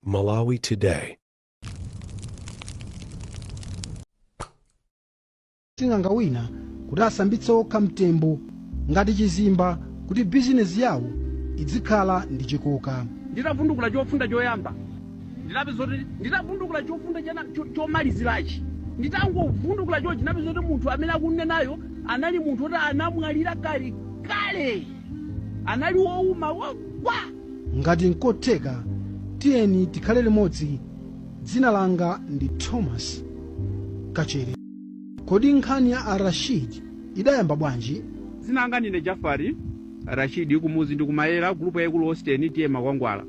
Malawi Today. Sing'anga wina kuti asambitse okha mtembo ngati chizimba kuti bizinezi yawo idzikhala ndi chikoka. Nditavundukula chofunda choyamba, ndinapeza kuti nditavundukula chofunda chomalizirachi, nditangovundukula chochi, ndinapeza kuti munthu amene akunenayo anali munthu woti anamwalira kale kale, anali wowuma wogwa. Ngati nkotheka, tiyeni tikhale limodzi. Dzina langa ndi Thomas Kachere. Kodi nkhani ya a Rashid idayamba bwanji? Dzina langa ndine Jafari Rashidi, kumuzi ndi kumayera, gulupu yaikulu Austin, T/A Makwangwala.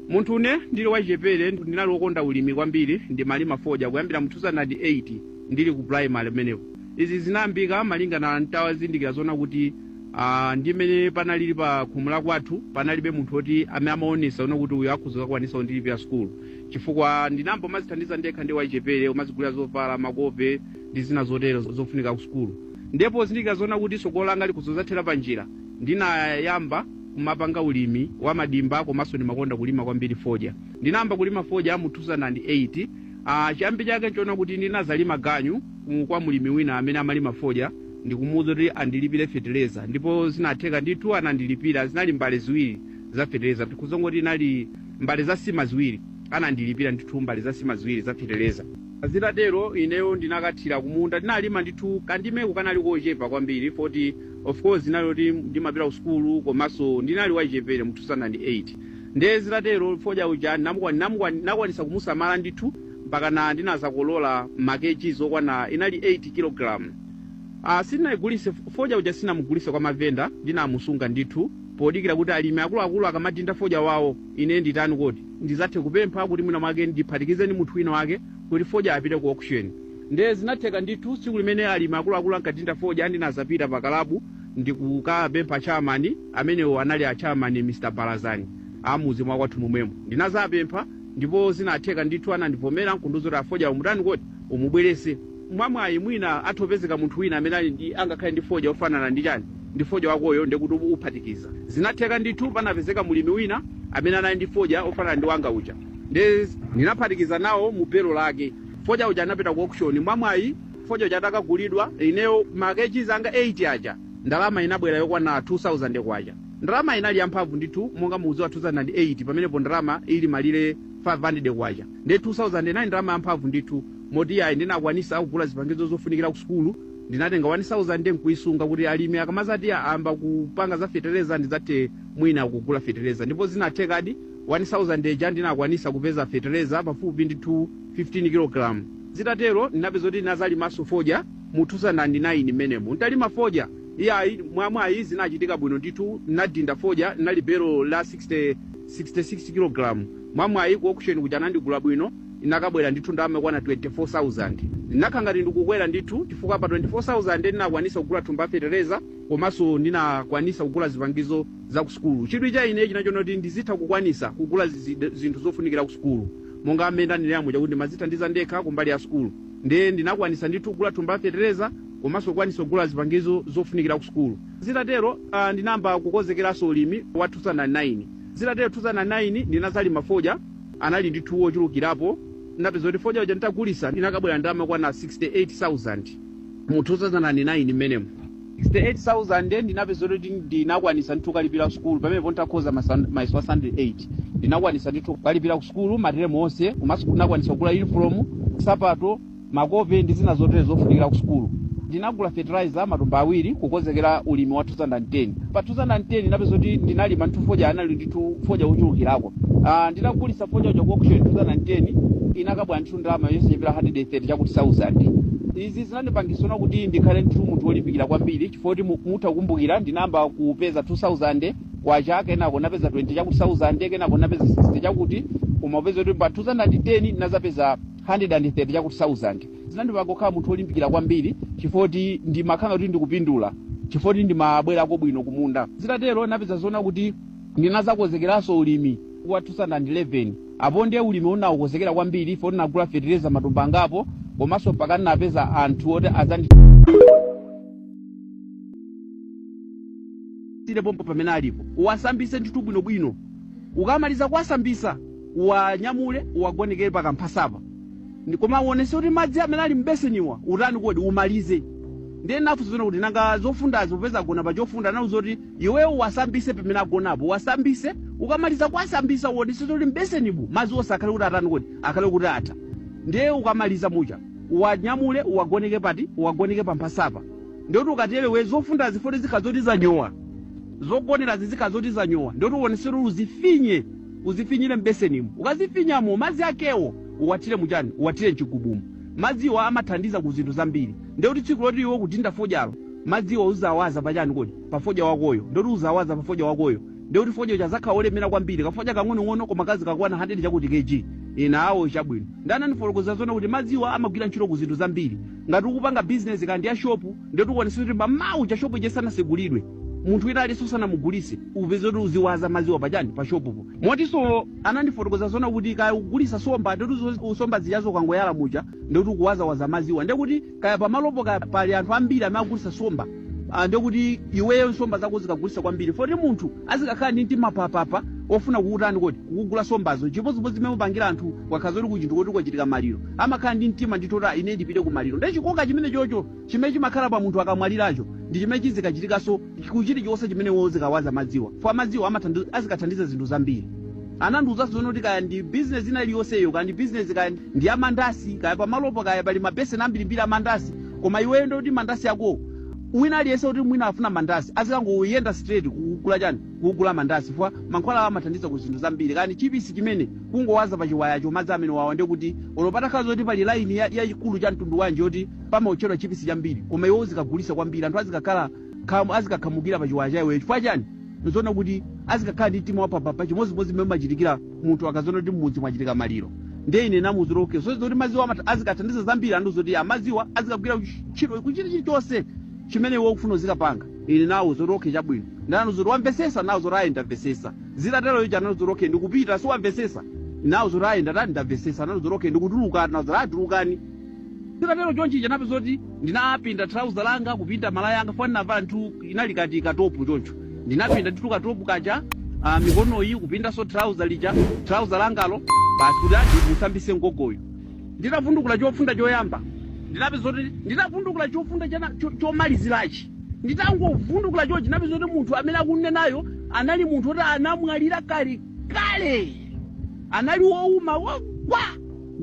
Munthu une ndili wachichepere ndinali wokonda ulimi kwambiri. Ndimalima fodya kuyambira mu 2008 ndili ku primary pamenepo. Izi zinayambika malingana ntawazindikira zona kuti ndi mmene panalili pa khomo la kwathu, panalibe munthu woti amene amaonesa una kuti uyu akhoza kukwanisa kundilipira sukulu, chifukwa ndinayamba kumazithandiza ndekha ndi wachichepere, kumazigulira zovala, makope ndi zina zotero zofunika ku sukulu. Ndipo zindikira zona kuti sukulu langa likhoza pa njira, ndinayamba kumapanga ulimi wa madimba, komanso ndimakonda kulima kwambiri fodya. Ndinayamba kulima fodya mu 2008. Chiyambi chake nchoona kuti ndinazalima ganyu kwa mulimi wina amene amalima fodya, ndikumuwuza kuti andilipire feteleza, ndipo zinatheka ndithu, anandilipira. Zinali mbale ziwiri za feteleza, tikuzongoti inali mbale za sima ziwiri. Anandilipira ndithu mbale za sima ziwiri za feteleza. Zitatero, ineyo ndinakathira kumunda. Ndinalima ndithu kandimeko kanali kochepa kwambiri, poti of course ndinali kuti ndimapita ku sukulu, komanso ndinali wachichepere mu 2008. Ndiye zitatero, fodya uja ndinakwanisa kumusamala ndithu mpaka na ndinazakolola ma kgs okwana inali 8 kilogram. Sindinayigulise fodya uja, sinamugulise kwa mavenda. Ndinamusunga ndithu podikira kuti alimi akuluakulu akamadinda fodya wawo, ine nditani kodi, ndizathe kupempha kuti mwina mwake ndiphatikize ndi munthu wina wake kuti fodya apite ku auction. Ndiye zinatheka ndithu. Tsiku limene alimi akuluakulu ankadinda fodya, ndinazapita pa kalabu ndikukapempha chairman. Amenewo anali a chairman Mr Balazani amuzi mwa kwathu momwemo. Ndinazapempha ndipo zinatheka ndithu, anandivomera nkundiuza kuti afodya umutani kodi, umubwerese, mwamwayi mwina athopezeka munthu wina amene ali ndi angakhale ndi fodya ofanana ndi chani, ndi fodya wakoyo, ndekuti uphatikiza. Zinatheka ndithu, panapezeka mulimi wina amene anali ndi fodya ofanana ndi wanga uja, ndi ndinaphatikiza nawo mu belo lake. Fodya uja anapita ku auction. Mwamwayi fodya uja atakagulidwa, ineyo ma kgs anga 8 aja, ndalama inabwera yokwana 2000 kwacha. Ndalama inali yamphamvu ndithu. Monga mukudziwa, 2008 pamenepo ndalama ili malire 500 kwacha, ndi 2009 ndalama yamphamvu ndithu, moti ayi, ndinakwanisa kugula zipangizo zofunikira ku sukulu. Ndinatenga 1000 nkuisunga kuti alimi akamazati amba kupanga za fetereza, ndidzathe mwina kugula fetereza. Ndipo zinathekadi, 1000 ija ndinakwanisa kupeza fetereza pafupi ndithu 15 kg. Zitatero, ndinapeza kuti ndinazalimanso fodya mu 2009 mmenemo. Ntalima fodya, iyayi, mwamwayi zinachitika bwino ndithu. Ndinadinda fodya, linali belo la 60 66 kg. Mwamwayi ku auction kuja anandigula bwino, inakabwera ndithu ndalama ikwana 24,000. Ndinakhala ngati ndikukwera ndithu, chifukwa pa 24,000 ndinakwanisa kugula thumba fetereza, komanso ndinakwanisa kugula zipangizo za ku sukulu. Chidwi cha ine chinachona kuti ndizitha kukwanisa kugula zinthu zofunikira ku sukulu, monga amene ndanenera chakuti ndimazithandiza ndekha kumbali ya sukulu. Ndiye ndinakwanisa ndithu kugula thumba fetereza, komanso kukwanisa kugula zipangizo zofunikira ku sukulu. Zitatero, ndinayamba kukonzekeranso ulimi wa 2009. Zitatero, 2009 ndinazalima fodya, anali ndithu wochulukirapo. Ndinapeza kuti fodya uja nditagulisa, inakabwera ndalama kwana 68,000 mu 2009 mmenemo. 68,000 ndinapeza kuti ndinakwanisa ndithu kalipira sukulu pamenepo. Nditakhoza mayeso a standard 8, ndinakwanisa ndithu kalipira ku sukulu materemu onse, komanso ndinakwanisa kugula uniform, sapato, makope ndi zina zotere zofunikira ku sukulu. Ndinagula fertilizer matumba awiri kukonzekera ulimi wa 2010. Pa 2010 ndinapeza kuti ndinalima ndithu fodya, anali ndithu fodya wochulukirako. Ndinagulisa fodya uja ku auction 2010, inakabwera ndithu ndalama yosachepera 130 chakuti 1000. Izi zinandipangisana kuti ndikhale ndithu munthu wolimbikira kwambiri, chifukwa kuti mutha kukumbukira ndinayamba kupeza 2000 kwacha, kenako napeza 20 chakuti 1000, kenako napeza 60 chakuti, koma upeza kuti pa 2010 ndinazapeza 130 chakuti 1000. Zinandipanga kukhala munthu wolimbikira kwambiri, chifukwa kuti ndimakhala kuti ndikupindula, chifukwa kuti ndimabwerako bwino kumunda. Zitatero, napeza zona kuti ndinazakonzekeranso ulimi wa 2011. Apo ndiye ulimi unawukonzekera kwambiri, chifukwa ndinagula fetereza matumba angapo, komanso mpaka ndinapeza anthu oti azandi pompo pamene alipo. Uwasambise ndithu bwinobwino. Ukamaliza kuwasambisa, Uwanyamule, uwagonekere pakamphasapa, koma uonese kuti madzi amene ali mbeseniwa utani kodi? Umalize. Ndiye nafunsa kuti nanga zofundazi, popeza agona pa chofunda? Anauza kuti iweyo uwasambise pamene agonapo, uwasambise. Ukamaliza kuwasambisa, uonese kuti mbesenibu madzi onse akhale kuti atani kodi? Akhale kuti atha. Ndiye ukamaliza muja, uwanyamule, uwagoneke pati? Uwagoneke pamphasapa. Ndiyoti ukatere we zofundazi foti zikhala zoti zanyowa, zogonerazi zikhala zoti zanyowa. Ndiyoti uonese kuti uzifinye, uzifinyire mbesenimo. Ukazifinyamo, madzi akewo uwathire muchani? Uwathire mchigubumo. Madziwo amathandiza ku zinthu zambiri. Ndiyoti tsiku loti iwe kudinda fodyalo, madziwo uzawaza pachani kodi? Pa fodya wakoyo. Ndiyoti uzawaza pa fodya wakoyo, ndiyoti fodya uja zakhala olemera kwambiri, kafodya kang'onong'ono koma kazi kakwana 100 chakuti kg. Ina awo chabwino. Ndanandifotokoza zona kuti madziwo amagwira ntchito ku zinthu zambiri. Ngati ukupanga bizinesi kandi ya shopu, ndiyoti uonese kuti mamawu cha shopu isanasegulidwe, munthu wina aliyense usanamugulise, upeze kuti uziwaza madziwa pachani? Pa shopupo. Motinso anandifotokoza zona kuti kaya ukugulisa somba, ndiyoti usomba zijazo ukangoyala muja, ndiyoti ukuwazawaza madziwa. Ndiyekuti kaya pamalopo kaya pali anthu ambiri amene akugulisa somba, ndiyekuti iweyo nsomba zako zikagulisa kwambiri, foti munthu azikakhala ndi mtima papapa ofuna kukutani kodi? Kukugula sombazo. Chimodzimodzi zimene mupangira anthu kwakhala zoti kuchinthu kuti kwachitika maliro, amakhala ndi mtima ndithu kuti ine ndipite kumaliro. Ndiye chikoka chimene chocho chimene chimakhala pa munthu akamwaliracho ndi chimene chizikachitikanso kuchilichonse chimene wozikawaza madziwa, fo amadziwa azikathandiza zinthu zambiri. Anandiwuzanso zono kuti kaya ndi business ina iliyonseyo, kaya ndi business, kaya ndi amandasi, kaya pamalopo kaya pali mabeseni ambirimbiri amandasi, koma iweyo ndikuti mandasi ako, wina aliyense kuti mwina afuna mandasi azikangoyenda straight kukugula chani? Kukugula mandasi, fwa mankhwala amathandiza ku zinthu zambiri. Kani chipisi chimene kungowaza pa chiwayacho madzi amene wawa, ndikuti olo patakhala zoti pali laini yayikulu cha mtundu wanji yoti pamautchedwa chipisi chambiri, koma iwo uzikagulisa kwambiri, anthu azikakhala azikakhamukira pa chiwaya cha iweyo. Chifukwa chani? Nzoona kuti azikakhala ndi mtima wapapapa, chimodzimodzi mmene machitikira munthu akazoona kuti mmudzi mwachitika maliro. Ndiye ine namuwuza, okay, so zoti madziwa azikathandiza zambiri. Andiuza kuti amadziwa azikagwira ntchito kuchita chilichonse chimene iwe ukufuna uzikapanga. Ine nawuza kuti okay, chabwino. Ndanamuuza kuti wamvesesa? Nawuza kuti ayi, ndamvesesa. Zitatero icho anauza kuti okay, ndikupita, siwamvesesa? Nawuza kuti ayi, ndatani, ndamvesesa. Anauza kuti okay, ndikutuluka. Nawuza kuti ayi, tulukani. Zitatero chonchi chanapeza kuti ndinapinda trouser langa, kupinda malaya anga, fani navala nthu inali kati katopu choncho. Ndinapinda ndithu katopu kaja, mikonoyi, kupindanso trouser lija, trouser langalo basi, kuti ndimusambise mgogoyo. Nditavundukula chofunda choyamba, ndinapeza kuti nditavundukula chofunda chomalizirachi, nditangovundukula chochi, ndinapeza kuti munthu amene akunenayo anali munthu woti anamwalira kale kale, anali wowuma wagwa,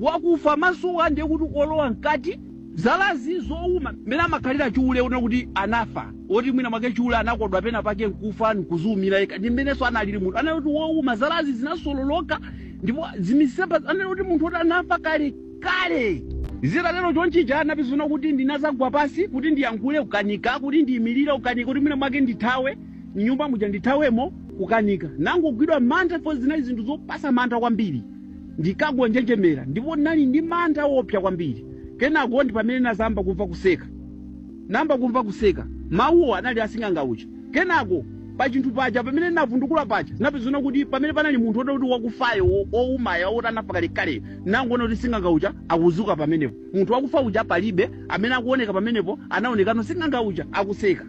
wakufa, masowa ndiye kuti olowa mkati, zalazi zowuma, mmene amakhalira chule una kuti anafa, oti mwina mwake chule anakodwa pena pake nkufa nkuziumira yekha, ndi mmenenso analili munthu. Anali kuti wowuma, zalazi zinasololoka ndipo zimisepa, anali kuti munthu woti anafa kale kale. Zitatero chonchija anapezana kuti ndinazagwa pasi, kuti ndiyankhule kukanika, kuti ndiyimirire kukanika, kuti mwina mwake ndithawe mnyumba muja ndithawemo kukanika. Nangogwidwa mantha, fo zinali zinthu zopasa mantha kwambiri. Ndikagwa njenjemera ndipo ndinali ndi mantha wopsa kwambiri. Kenako ndi pamene nazamba kumva kuseka, namba kumva kuseka, mawuwo anali asing'anga uja. Kenako pa chinthu paja pamene ndinavundukula paja, zinapezana kuti pamene panali munthu woti kuti wakufayo, wowumayo, woti anafa kalekale, nangoona kuti sing'anga uja akuzuka pamenepo. Munthu wakufa uja palibe amene akuoneka pamenepo, anaonekano sing'anga uja akuseka.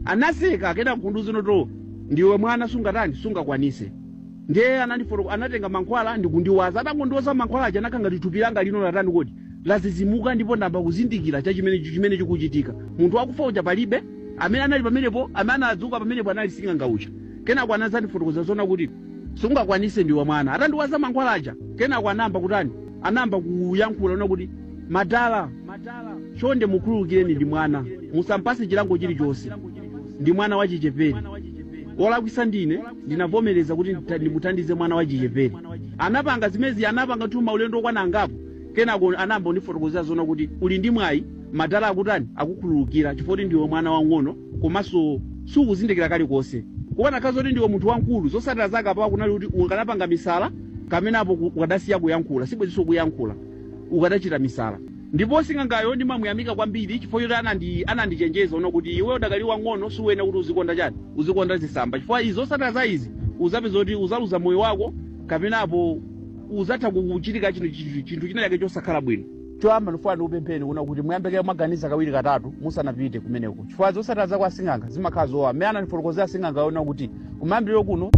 Anaseka, kenako kundiuza to, ndiwe mwana, sungatani? Sungakwanise. Ndiye anandiforo, anatenga mankhwala ndikundiwaza. Atangondiwaza mankhwala aja, anakhala ngati thupi langa lino latani kodi? Lazizimuka, ndipo ndamba kuzindikira cha chimene chikuchitika. Munthu wakufa uja palibe amene anali pamenepo, amene anadzuka pamenepo anali sing'anga uja. Kenako anazandifotokoza zona kuti sungakwanise, ndiwe mwana. Atandiwaza mankhwala aja, kenako anamba kutani? Anamba kuyankhula ona kuti, madala, chonde mukhululukireni, ndi mwana, musampase chilango chilichonse, ndi mwana wachichepere. Wolakwisa ndine, ndinavomereza kuti ndimuthandize mwana wachichepere. Anapanga zimezi, anapanga tu maulendo okwana angapo. Kenako anamba kundifotokozera zona kuti uli ndi mwayi, madala akutani? Akukhululukira chifukwa kuti ndiwe mwana wang'ono komanso sukuzindikira kalikonse. Kukanakhala zoti ndiwe munthu wamkulu, zotsatira zake apawa kunali kuti ukanapanga misala, kamenapo ukadasiya kuyankhula, sibwezinso kuyankhula, ukadachita misala. Ndipo sing'angayo ndimamuyamika kwambiri chifukwa choti anandichenjeza ona kuti iwe udakali wang'ono, suwena kuti uzikonda chani? Uzikonda zisamba, chifukwa izi, zotsatira za izi, uzapeza kuti uzaluza moyo wako, kapenapo uzatha kuchitika chinthu china chake chosakhala bwino. Choyamba ndifuna ndikupempheni kuna kuti muyambeke mwaganiza kawiri katatu musanapite kumeneko, chifukwa zotsatira zako asing'anga zimakhala zowawa. Mmene anandifotokozera asing'anga ona kuti kumayambiriro kuno